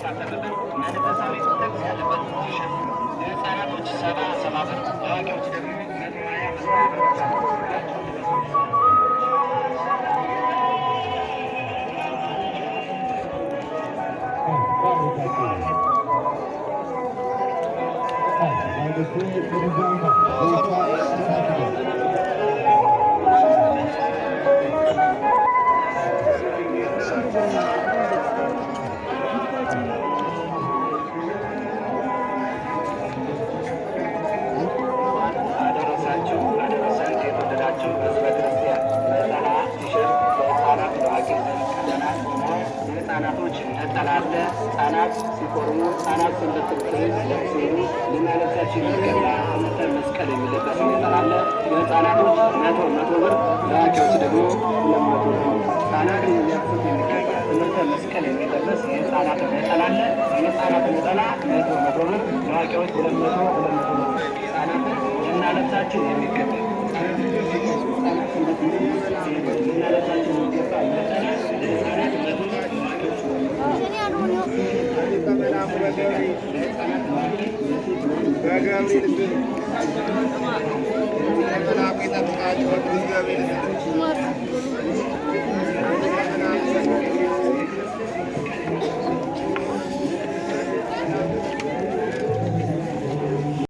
መንፈሳዊ ጥቅስ ያለበት ቲሸርት ለህፃናቶች 70 70 ብር፣ ለአዋቂዎች ደግሞ 120 120 ብር ብቻ ነው። አደረሳችሁ አደረሰን። የተወደዳችሁ ህዝበ ክርስቲያን፣ ነጠላ ቲሸርት ለህፃናት ለአዋቂ ዘንድ ቀርበናል። ለህፃናቶች ነጠላ አለ። ህፃናት ሲቆርቡ፣ ህፃናት ሰንበት ትምህርት ቤት ሲሄዱ ልናለብሳቸው የሚገባ ትምህርተ መስቀል የሚለበስ ነጠላ አለ። ለህፃናቶች 100 100 ብር፣ ለአዋቂዎች ደግሞ 200 ብር ነው። ህፃናት ሊለብሱት የሚገባ ትምህርተ መስቀል የሚለበስ የህፃናት ነጠላ አለ። የህፃናት ነጠላ 100 100 ብር፣ ለአዋቂዎች 200 200 ብር። ህፃናትን ልናለብሳቸው የሚገባ፣ ህፃናት ሰንበት ትምህርት ቤት ሲሄዱ ልናለብሳቸው የሚገባ ነጠላ ለህፃናት 100 ብር፣ ለአዋቂዎች 200 ብር። በገብርኤል ስም መልአኩ ይጠብቃችሁ። በቅዱስ ገብርኤል ስም።